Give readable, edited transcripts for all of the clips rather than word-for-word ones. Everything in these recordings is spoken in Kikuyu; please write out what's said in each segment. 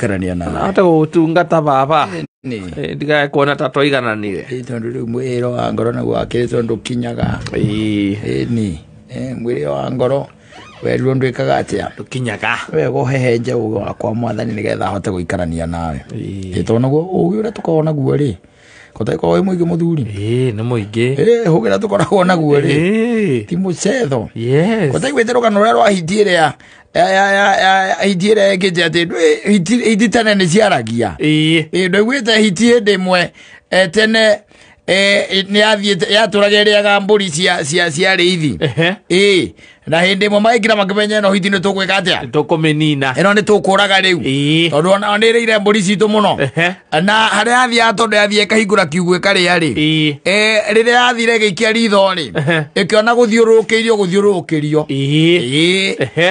Gũikarania nawe. Ahote gũgũtungata baba. Nĩ. Ndigae kuona ta twaigananire. Ĩ, tondũ rĩu mwĩrĩ wa ngoro naguo wakĩrĩ tondũ ũkinyaga. Ĩni. Mwĩrĩ wa ngoro werirwo ndwĩkaga atĩa? Ndũkinyaga. Wega ũhehenje ũgĩ wakwa mwathani nĩgetha ahote gũikarania nawe. Ĩ, tondũ naguo ũgĩ ũrĩa tũkoragwo naguo rĩ, kotakorwo wĩ mũingĩ mũthuri. Ĩ, nĩ mũingĩ. Ĩ, ũgĩ ũrĩa tũkoragwo naguo rĩ, ti mũcetho. Kotaiguĩte rũgano rũrĩa rwa hiti ĩrĩa hiti ĩrĩa ĩkĩte atĩ hiti tene nĩ ciaragia. Ĩ, ndaiguĩte hiti hĩndĩ ĩmwe tene nĩ yathiĩte yatũraga ĩrĩaga mbũri cia arĩithi. Ĩ, na hĩndĩ ĩmwe magĩkira makĩmenya ĩno hiti nĩ tũgwĩka atĩa? Tũkũmĩnina. Ĩno nĩ tũkũraga rĩu. Tondũ ona nĩ ĩrĩire mbũri citũ mũno. Na harĩa yathiaga tondũ yathiĩ ĩkahingũra kiugũ ĩkarĩa rĩ. Rĩrĩa yathire ĩgĩikia ritho rĩ, ĩkĩona gũthiũrũrũkĩirio gũthiũrũrũkĩrio.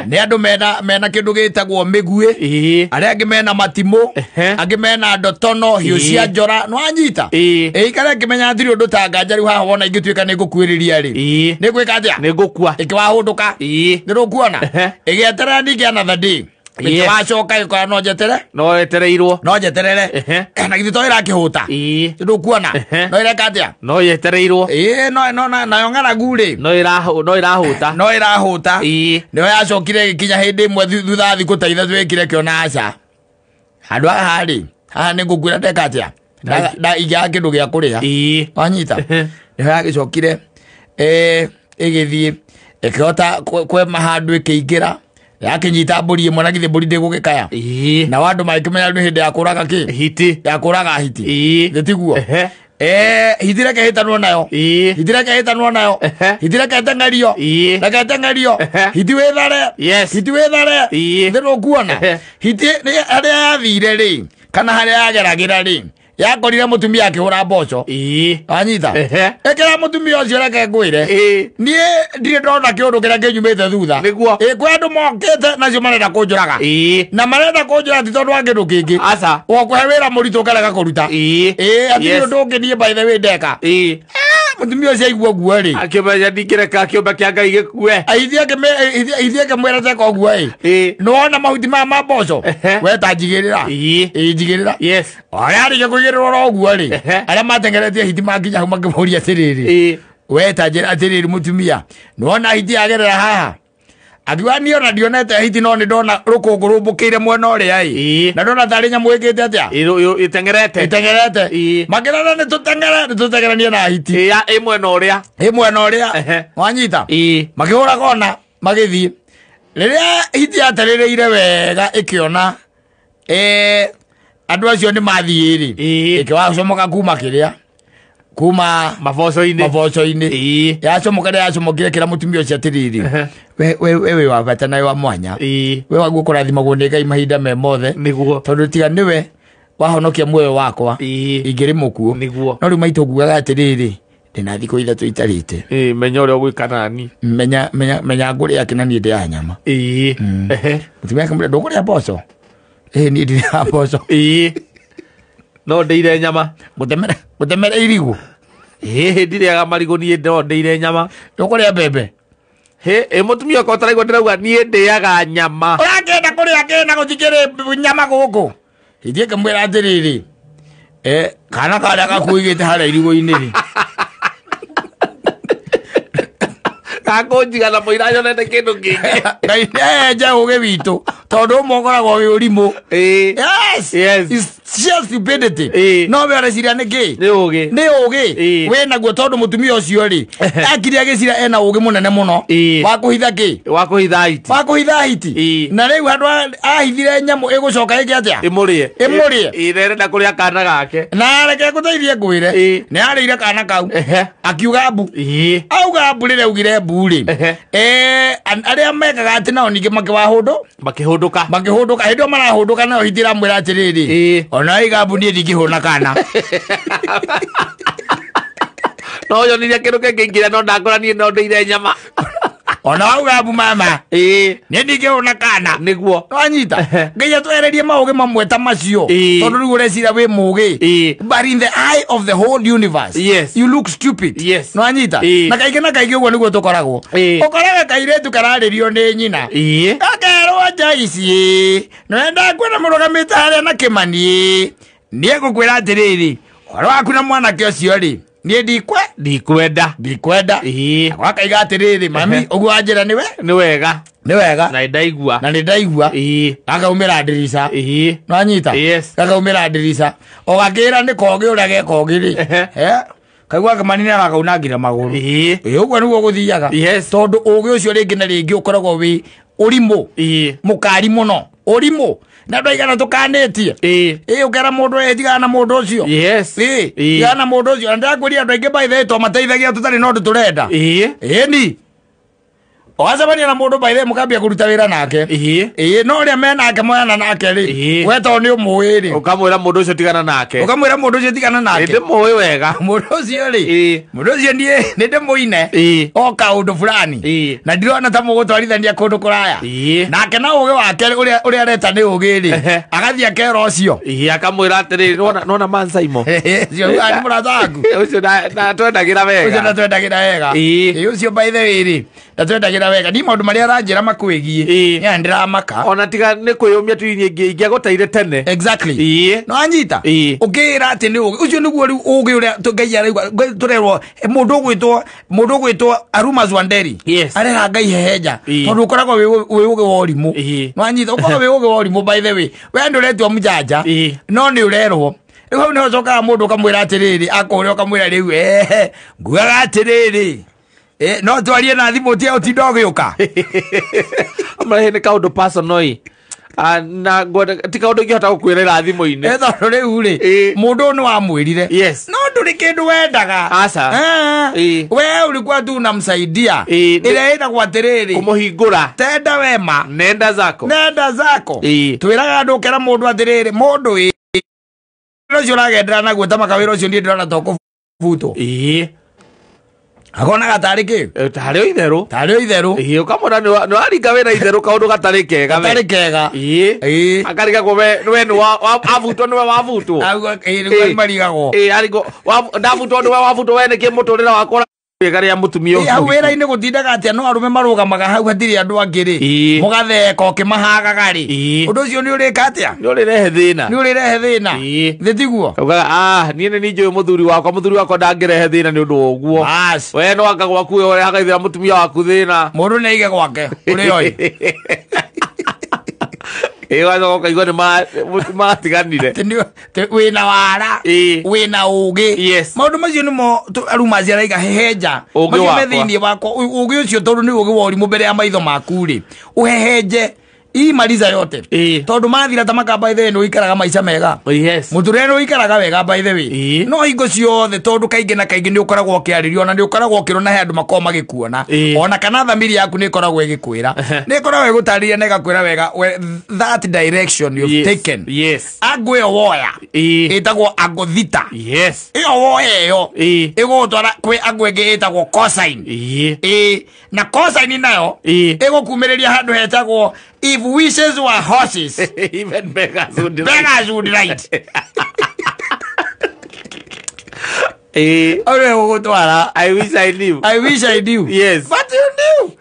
Nĩ andũ mena kĩndũ gĩtagwo mĩguĩ. Arĩa angĩ mena matimũ, angĩ mena ndotono, hiũ cia njora, nĩ wanyita? Ĩikare ĩkĩmenya hatirĩ ũndũ ta nganja rĩu haha wona ingĩtuĩka nĩ ngũkuĩrĩria rĩ. Nĩ ngwĩka atĩa? Nĩ ngũkua. Ĩkĩwahũndũka. Nĩ rũkuona? Ĩgĩeterera ningĩ another day. Ĩkĩwacoka ĩkora no njetere. No yetereirwo. No njeterere. Na githĩ to ĩrakĩhũta. Nĩ ndũkuona? No ĩreka atĩa? No yetereirwo. Ĩĩ, no nayo ng'aragu rĩ. No ĩrahũta. No ĩrahũta. Nĩyo yacokire ĩgĩkinya hĩndĩ ĩmwe thutha wa thikũ ta ithatũ ĩkire kĩona aca. Handũ haha rĩ, haha nĩ ngũkuĩra ndeka atĩa? Na ingĩaga kĩndũ gĩa kũrĩa. Wanyita? Nĩho yagĩcokire, ĩgĩthiĩ ĩkĩhota kwema handũ ĩkĩingĩra. Yakĩnyita mbũri ĩmwe na githĩ mbũri ndĩgũgĩkaya. Nao andũ magĩkĩmenya nĩ hĩndĩ ya kũraga kĩ? Hiti. Ya kũraga hiti. Githĩ tiguo? Hiti reke hĩtanwo nayo. Hiti reke hĩtanwo nayo. Hiti reke ĩteng'erio. Reke ĩteng'erio. Hiti wĩthare. Hiti wĩthare. Thĩ ndũkuona? Hiti harĩa yathire rĩ, kana harĩa yageragĩra rĩ, yakorire mũtumia akĩhũra mboco. Wanyita? Ĩkĩra mũtumia ũcio reke ngwĩre. Niĩ ndirĩ ndona kĩũndũ kĩrĩa kĩnyumĩte thutha. Nĩguo. Ĩ, kwĩ andũ mokĩte nacio marenda kũnjũraga. Na marenda kũnjũraga ti tondũ wa kĩndũ kĩngĩ. Aca. Ũkũhe wĩra mũritũ ũkarega kũruta. Ĩ, hatirĩ ũndũ ũngĩ niĩ by the way ndeka. Mũtumia ũcio aigua ũguo rĩ. Akĩmenya ndingĩreka kĩũmbe kĩa Ngai gĩkue. Ithiĩ akĩmwĩra teka ũguo ĩ. Nĩwona mahuti maya ma mboco? We ta njigĩrĩra. Ĩ, njigĩrĩra. Arĩa arĩkia kũigĩrĩrwo oro ũguo rĩ, arĩa matengeretie hiti makinya hau makĩmũria atĩrĩrĩ. We ta njĩra atĩrĩrĩ mũtumia, nĩwona hiti yagerera haha? Akiuga niĩ ona ndionete hiti no nĩ ndona rũkũngũ rũmbũkĩire mwena ũrĩa ĩ. Na ndona tarĩ nyamũ ĩkĩte atĩa? Ĩteng'erete. Ĩteng'erete. Makĩrana nĩ tũteng'ere, nĩ tũteng'eranie na hiti. Ĩ mwena ũrĩa. Ĩ mwena ũrĩa. Wanyita? Makĩhũra kona, magĩthiĩ. Rĩrĩa hiti yaterĩrĩire wega ĩkĩona, andũ acio nĩ mathiĩ rĩ. Ĩkĩwacomoka kuma kĩrĩa? Kuma maboco-inĩ. Maboco-inĩ. Yacomoka rĩrĩa yacomokire kĩra mũtumia ũcio atĩrĩrĩ. We wĩ wa bata na wĩ wa mwanya. We waguo kũrathimagwo nĩ Ngai mahinda me mothe. Nĩguo. Tondũ tiga nĩwe wahonokia muoyo wakwa. Ingĩrĩ mũkuũ. Nĩguo. No rĩu maitũ ngugaga atĩrĩrĩ, ndĩna thikũ ithatũ itarĩte. Menya ũrĩa ũgwĩka nani. Menya ngũrĩa kĩ na niĩ ndĩaga nyama. Mũtumia akĩmwĩra, ndũkũrĩa mboco? Ĩ, niĩ ndirĩaga mboco. No ndĩire nyama. Ngũtemere irigũ. Ndirĩaga marigũ niĩ no ndĩire nyama. Ndũkũrĩa mbembe? Ĩ, mũtumia ũkwa ũtaraigua ndĩrauga niĩ ndĩaga nyama. Ũrakĩenda kũrĩa kĩ na gũtikĩrĩ nyama gũkũ? Ithiĩ ngĩmwĩra atĩrĩrĩ, kana karĩa gakuigĩte harĩa irigũ-inĩ rĩ. Gakũnjiga na mũira nyonete kĩndũ kĩngĩ. Ngai nĩenje ũgĩ witũ tondũ ũmwe ũkoragwo wĩ ũrimũ. Yes. It's sheer stupidity. No we ũreciria nĩ kĩ? Nĩ ũgĩ. Nĩ ũgĩ. Wĩ naguo tondũ mũtumia ũcio rĩ, akire agĩciria ena ũgĩ mũnene mũno. Wa kũhitha kĩ? Wa kũhitha hiti. Wa kũhitha hiti. Na rĩu handũ ahithire nyamũ ĩgũcoka ĩke atĩa? Ĩmũrĩe. Ĩmũrĩe. Na ĩrenda kũrĩa kana gake. Na reke ngũteithie ngwĩre. Nĩ arĩire kana kau. Akiuga mbu. Auga mbu rĩrĩa augire mbu rĩ. Arĩa mekaga atĩ nao ningĩ makĩwahũndũ. Makĩhũndũka. Makĩhũndũka. Hĩndĩ ĩyo marahũndũka nayo hiti ĩramwĩra atĩrĩrĩ. Ona aiga mbu niĩ ndingĩhũna kana. No nyonirie kĩndũ kĩngĩ ingĩrĩa no ndakora niĩ no ndĩire nyama. Ona wauga mbu mama niĩ ndingĩhũna kana nĩguo nwanyita Ngai atwehererie maũgĩ mamwe ta macio tondũ rĩu ũreciria wĩ mũgĩ, but in the eye of the whole universe, Yes. you look stupid. Yes. Nwanyita na kaingĩ ũguo nĩguo tũkoragwo. Ũkoraga kairĩtu kararĩrio nĩ nyina, gakerwo nja ici nĩwenda kuona mũrũgamĩte harĩa na kĩmani, niĩ ngũkwĩra atĩrĩrĩ, ũhoro waku na mwanake ũcio rĩ, niĩ ndikwe ndikwenda. Ndikwenda. Wakaiga atĩrĩrĩ, mami, ũguo wanjĩra nĩwe nĩ wega. Nĩ wega. Na nĩndaigua. Na nĩndaigua. Gakaumĩra ndirica. Nwanyita? Yes. Gakaumĩra ndirica o gakĩra nĩ kogĩ ũrĩa gekogĩ rĩ. Kaigua kĩmani nĩ arakaunangire magũrũ. Ĩ, ũguo nĩguo gũthiaga. Tondũ ũgĩ ũcio rĩngĩ na rĩngĩ ũkoragwo wĩ ũrimũ mũkari mũno, ũrimũ na andũ aigana tũkanĩtie. Ĩ, ũkera mũndũ ĩ, tigana na mũndũ ũcio. Yes. Ĩ, tigana na mũndũ ũcio. Na ndĩrakwĩria andũ aingĩ by the way twamateithagia tũtarĩ na ũndũ tũrenda. Ĩni ũgacemania na mũndũ by the way mũkambia kũruta wĩra nake. Ĩ, no ũrĩa menake moyana nake rĩ, we tondũ nĩ ũmũĩ rĩ, ũkamwĩra mũndũ ũcio tigana nake. Ũkamwĩra mũndũ ũcio tigana nake. Ndĩmũĩ wega. Mũndũ ũcio rĩ, mũndũ ũcio niĩ nĩ ndĩmũine o kaũndũ fulani na ndirona ta mũgũtwarithania kũndũ kũraya. Nake na ũgĩ wake ũrĩa ũrĩa areta nĩ ũgĩ rĩ, agathiĩ akera ũcio. Akamwĩra atĩrĩrĩ, nĩwona mansaimo ũcio nĩ mũrata waku. Ũcio na twendagĩra Ũcio wega. ndatwendagĩra wega. Ĩ, ũcio by the way rĩ, ndatwendagĩra wega. Ni maũndũ marĩa aranjĩra makwĩgiĩ, nĩ ndĩramaka. Ona tiga nĩ kwĩyũmia tu ingĩagũteire tene. Exactly. No anyita ũkĩra atĩ nĩ ũgĩ ũcio nĩguo rĩu ũgĩ ũrĩa Ngai arauga Ngai tũrerwo mũndũ ũgwĩtwo Aruma Zwanderi arera Ngai hehenja tondũ ũkoragwo wĩ ũgĩ wa ũrimũ. No anyita, ũkoragwo wĩ ũgĩ wa ũrimũ. By the way, we ndũretua mũjanja, no nĩ ũrerwo rĩu hau nĩho ũcokaga mũndũ ũkamwĩra atĩrĩrĩ, akũrĩa ũkamwĩra rĩu ehe ngugaga atĩrĩrĩ, no twarie na thimũ tia ũtinda ũgĩũka. Amwe nĩ kaũndũ personal ĩ. Ah, na ngwenda ti kaũndũ ingĩhota gũkwĩrĩra thimũ-inĩ. Tondũ rĩu rĩ, mũndũ ũyũ nĩ wamwĩrire, no ndũrĩ kĩndũ wendaga. Aca. We ulikuwa tu unamsaidia. Ĩrĩa ĩtagwo atĩrĩrĩ, kũmũhingũra. Tenda wema nenda zako. Nenda zako. Twĩraga andũ, ũkera mũndũ atĩrĩrĩ, mũndũ ĩ ũcio ũragendera naguo ta makawĩra ũcio, niĩ ndĩrona to kũbutwo. Akonaga tarĩ kĩ? Tarĩ o itherũ. Tarĩ o itherũ. Ũkamwĩra nĩ waringa wĩra itherũ kaũndũ gatarĩ kega we. Gatarĩ kega. Akarigagwo we nĩ wabutwo nĩwe wabutwo. Auga, nĩguo marigagwo. Arigwo ndabutwo nĩwe wabutwo we nĩkĩ mũtũrĩre wakwa wega rĩa mũtumia Ĩ, hau ũcio. wĩra-inĩ gũtindaga atĩa no arũme marũgamaga hau hatirĩ andũ angĩ rĩ, mũgatheka ũkĩmahagaga rĩ, ũndũ ũcio nĩ ũrĩka atĩa? Nĩ ũrĩrehe thĩna. Nĩ ũrĩrehe thĩna. Thĩ tiguo? Kaugaga niĩ nĩ njũĩ mũthuri wakwa ndangĩrehe thĩna nĩ ũndũ wa ũguo. Bas. We no anga gwaku we ũrehaga mũtumia waku thĩna. Mũndũ nĩ aige gwake ũrĩa oĩ. Ũgacoka ũkaigua nĩ matiganire. Atĩ wĩna wara, wĩna ũgĩ. Maũndũ macio nĩmo arumaci araiga hehenja. Ũgĩ macio me wakwa. thĩinĩ wakwa ũgĩ ũcio, tondũ nĩ ũgĩ wa ũrimũ mbere ya maitho maku rĩ, ũhehenje ii maliza yote. Tondũ mathira ta makamba ithe nĩ ũikaraga maica mega. Mũtũrĩre nĩ ũikaraga wega by the way. No hingo ciothe, tondũ kaingĩ na kaingĩ nĩ ũkoragwo ũkĩarĩrio ona nĩ ũkoragwo ũkĩrwo he andũ makoragwo magĩkuona, ona kana thamiri yaku nĩ ĩkoragwo ĩgĩkwĩra, nĩ ĩkoragwo ĩgũtarĩria na ĩgakwĩra wega that direction you've taken, angũ ĩyo woya ĩtagwo angũ thita. Ĩyo woya ĩyo ĩgũgũtwara kwĩ angũ ĩngĩ ĩtagwo cosine. Ĩ, na cosine nayo ĩgũkumĩrĩria handũ hetagwo if wishes were horses, Even beggars would ride. Beggars would ride. Ũrĩa ĩgũgũtwara. I wish I knew. I wish I knew. But you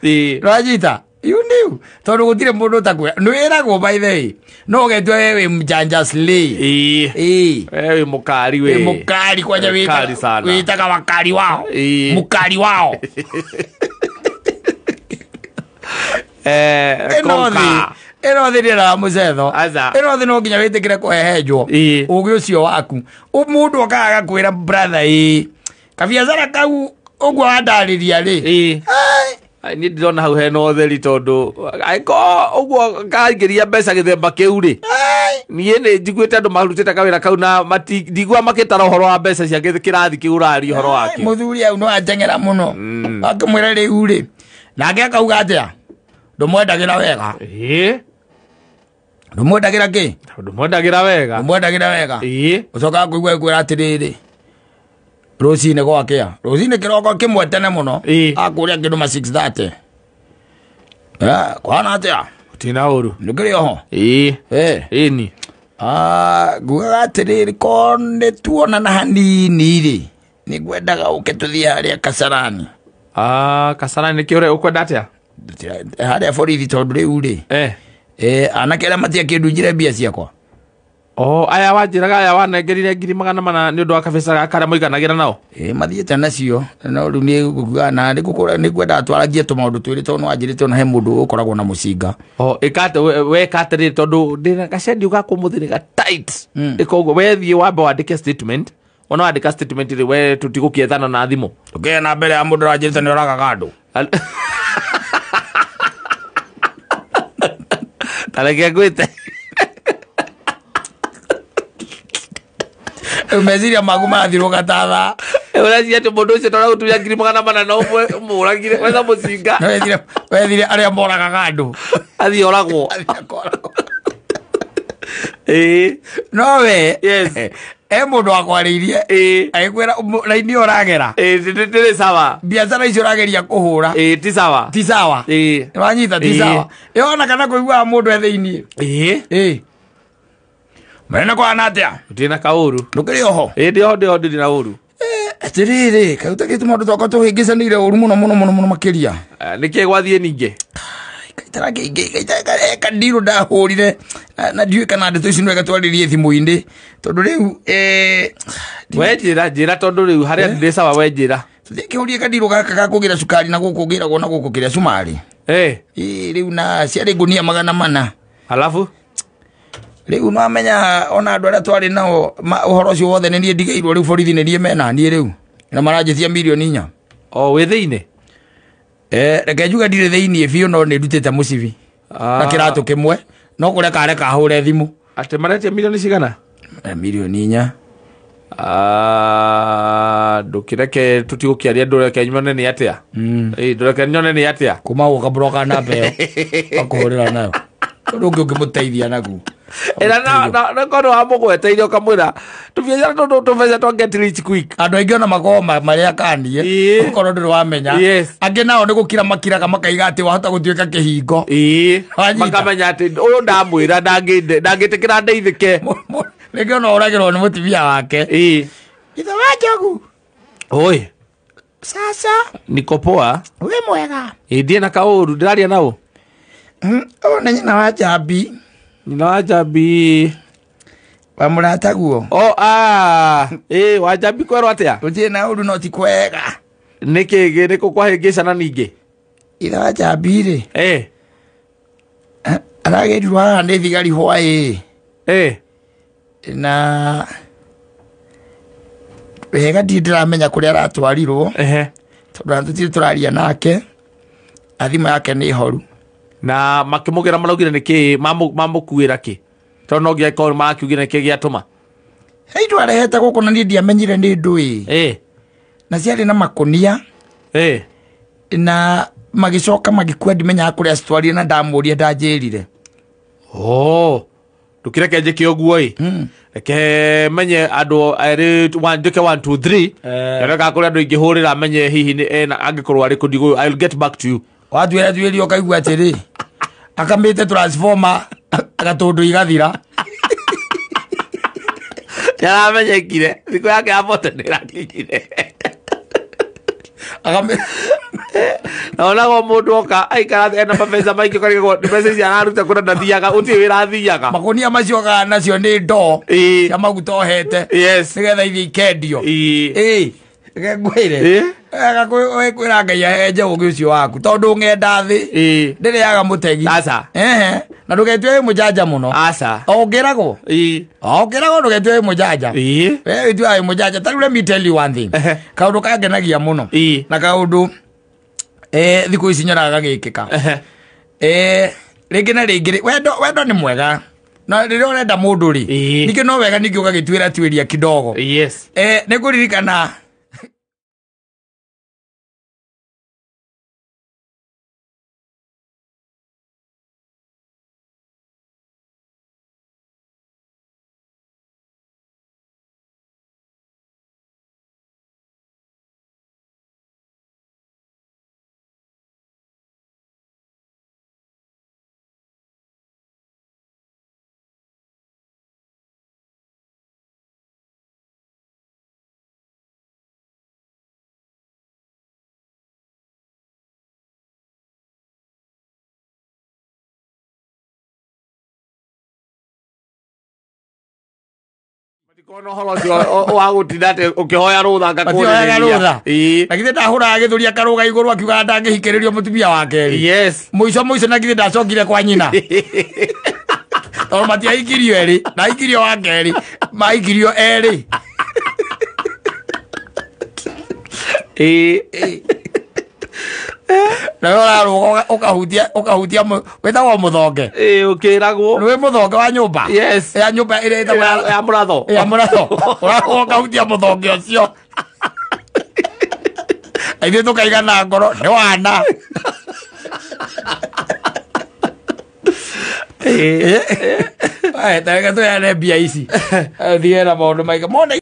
knew. Rwanyita, you knew, tondũ gũtirĩ mũndũ ũtakwĩra nĩ wĩragwo. By the way, no ũgetua we wĩ mjanja slay. We wĩ mũkari we. Wĩ mũkari kwanja. Mkali sana. Wĩtaga wakari wao. Mũkari wao. Ĩno thĩ, Conquer. Ĩno thĩ ndĩraga mũcetho. Aca. Ĩno thĩ no nginya wĩtĩkĩre kũhehenjwo ũgĩ ũcio waku. Mũndũ okaga agakwĩra, brother, ĩ kabiacara kau ũguo wandarĩria rĩ. Ai, Ai, niĩ ndĩrona hau hena ũtheri tondũ angĩkorwo ũguo ngaingĩria mbeca gĩthemba kĩu rĩ, ai. Niĩ nĩ njiguĩte andũ marutĩte kawĩra kau na ndiguaga makĩtara ũhoro wa mbeca cia kĩrathi kĩu ũraria ũhoro wakĩo. Mũthuri au no anjeng'era mũno, akĩmwĩra rĩu rĩ, nake akauga atĩa, ndũmwendagĩra wega. Ndũmwendagĩra kĩ? Ndũmwendagĩra wega. Ndũmwendagĩra wega. Ũcokaga kũigua ĩkwĩra atĩrĩrĩ, rũcinĩ gwakĩa, rũcinĩ kĩroko kĩmwe tene mũno, akũrĩa kĩndũ ma 6:30. Kwana atia? Tina uru. Ndukiri oho. Ii. Eh. Ini. Ngugaga atiriri ko nĩ tuonana hanini rĩ nĩ ngwendaga ũke tũthiĩ harĩa Kasarani. Kasarani nĩkĩ ũrĩa ũkwenda atĩa? Harĩa borithi tondũ rĩu rĩ. Anake arĩa matiakĩndunjire mbia ciakwa. Oh, aya wanjĩraga aya wanengerire 400,000 nĩ ũndũ wa kabeca gaka karĩa mũiganagĩra nao. Mathiĩte nacio no rĩu nĩ ngũkuaga na nĩ ngwendaga twaragie tũmaũndũ twĩrĩ tondũ nĩwanjĩrĩte ona he mũndũ ũkoragwo na mũcinga. Oh, ĩkate weka atĩrĩrĩ tondũ ndĩna gacendi gakwa ũmũthĩ nĩ ga tight. Ĩka ũguo we thiĩ wambe wandĩke statement. Wona wandĩka statement rĩ we tũtigũkĩethana na thimũ. Ũkĩgĩa na mbere ya mũndũ ũranjĩrĩte nĩ ũragaga andũ. Ta reke ngwĩte. Meciria maku marathirwo gatatha. Ũreciria atĩ mũndũ ũcio tondũ agũtumia 400,000 no ũmũragire wetha mũcinga. Wethire arĩa moragaga andũ. Athiĩ oragwo. No we. Yes. Mũndũ wakwarĩirie. Agĩkwĩra raini ĩyo ũragera. Ndĩrĩ sawa. Biacara icio ũrageria kũhũra. Ti sawa. Ti sawa. Nĩwanyita ti sawa. Ĩyo ona kana kũiguaga mũndũ e thĩiniĩ. Mena kwana atia? Ndina kauru. Ndukiri oho. Ndĩ oho ndĩ na uru. Atiriri, karuta gĩtũ maũndũ twakwa tũhĩngĩcanĩire ũru mũno mũno mũno mũno makĩria. Nĩkĩ gwathiĩ ningĩ? Kaitara kĩingĩ kandirũ ndahũrire na ndiũĩ kana ndeto ici nĩwega twarĩrie thimũ-inĩ tondũ rĩu we njĩra tondũ rĩu harĩa ndĩ sawa we njĩra. Tũthiĩ kandirũ gaka ga kũgĩra cukari na gũkũ ngĩragwo na gũkũ kĩrĩa cumarĩ. Rĩu na ciarĩ ngũnia 400. Alafu rĩu nwamenya ona andũ arĩa twarĩ nao ũhoro ũcio wothe nĩ niĩ ndigĩirwo rĩu borithi nĩ niĩ mena niĩ rĩu na maranjĩtia 4 million. O wĩ thĩinĩ? Reke njuge ndirĩ thĩinĩ biũ no nĩ ndutĩte mũcibi na kĩratũ kĩmwe no kũreka areka ahũre thimũ. Atĩ maretia milioni cigana? 4 million. Ndũkĩreke tũtigũkĩaria ndũreke nyone nĩ atĩa. Ndũreke nyone nĩ atĩa. Kuma gũka broka namba ĩyo akũhũrĩra nayo tondũ ũngĩ ũngĩmũteithia naguo. Ĩra na korwo wamũgweteire ũkamwĩra tũbiacara tũtũ tũbeca twa get rich quick. Andũ aingĩ ona makoragwo marĩa kanie ũkorwo ndũrĩ wamenya. Angĩ nao nĩ gũkira makiraga makaiga atĩ wahota gũtuĩka kĩhingo. Makamenya atĩ ũyũ ndamwĩra ndangĩtĩkĩra ndeithĩke. Rĩngĩ ona ũragĩrwo nĩ mũtumia wake. Ithe wa Njogu. Oi. Sasa. Niko poa. Wĩ mwega. Ndiĩ na kaũru ndĩraria nao. Ũyũ nĩ nyina wa Njambi. Nyina wa Njambi. Wa mũrataguo. Oh, wa Njambi kwerwo atĩa? Gũtirĩ na ũru no ti kwega. Nĩkĩ nĩkũ kwahĩngĩcana ningĩ? Ithe wa Njambi rĩ. Aragĩrirwo haha nĩ thigari hwaĩ. Na wega ndirĩ ndĩramenya kũrĩa aratwarirwo. Tondũ tũtirĩ tũraria nake. Na thimũ yake nĩ horu. Na makĩmũgĩra maraugire nĩkĩ mamũkuĩra kĩ tondũ no nginya ĩkorwo marakiugire nĩkĩ gĩatũma. He indo arehete gũkũ na niĩ ndiamenyire nĩ ndũĩ. Na ciarĩ na makũnia. Na magĩcoka magĩkua ndimenyaga kũrĩa citwarire na ndamũria ndanjĩrire. Oh, ndũkĩreke njĩke ũguo ĩ. Reke menye andũ erĩ njĩke 1 2 3. Reke kũrĩa andũ ingĩhũrĩra menye hihi nĩ ena angĩkorwo arĩ kũ ndigũ. I'll get back to you. Watuĩra tuĩria ũkaigua atĩrĩ akamĩte transformer gatũndũ igathira. Nĩaramenyekire thikũ yake ya bote nĩrakinyire. Na onagwo mũndũ oka aikara ena mabeca maingĩ ũkarigagwo nĩ mbeca ici araruta kũna ndathiaga gũtirĩ wĩra athiaga. Makũnia macio okaga nacio nĩ ndoo cia maguta ohete. Nĩgetha ithiĩ ikendio. Reke ngwĩre. Kwĩra Ngai ahenje ũgĩ ũcio waku tondũ ng'enda thĩ ndĩrĩaga mũtegi. Aca. Na ndũgetue wĩ mũjanja mũno. Aca. O ũngĩragwo. O ũngĩragwo ndũgetue wĩ mũjanja. We wĩtuaga wĩ mũjanja. Ta rĩu let me tell you one thing. Kaũndũ kangenagia mũno. Na kaũndũ thikũ ici nyonaga gagĩkĩka. Rĩngĩ na rĩngĩ wendo nĩ mwega. Na rĩrĩa ũrenda mũndũ rĩ ningĩ no wega ningĩ ũgagĩtuĩra tuĩria kidogo. Nĩ ngũririkana Matikona ũhoro ũcio wa gũtinda atĩ ũkĩhoya rũtha Matioyaga rũtha. Ĩĩ. Na githĩ ndahũraga gĩthũri akarũga igũrũ akiugaga ndangĩhikĩrĩrio mũtumia wa kerĩ. Yes. Mũico mũico na githĩ ndacokire kwa nyina. Tondũ matiahikirio erĩ, ndahikirio wa kerĩ, mahikirio erĩ. Ĩĩ. Na we ũrarũga ũkahutia ũkahutia wĩtagwo mũthonge. Ĩĩ, ũkĩragwo. Nĩ mũthonge wa nyũmba. Yes. Ya nyũmba ĩrĩa ĩtagwo Ya mũratho. Ya mũratho. Ũrarũga ũkahutia mũthonge ũcio. Ithuĩ tũkaigana ngoro nĩ wana. Ĩĩ. Ĩ, tareke tũheane mbia ici. Thiĩ na maũndũ maingĩ. Mona.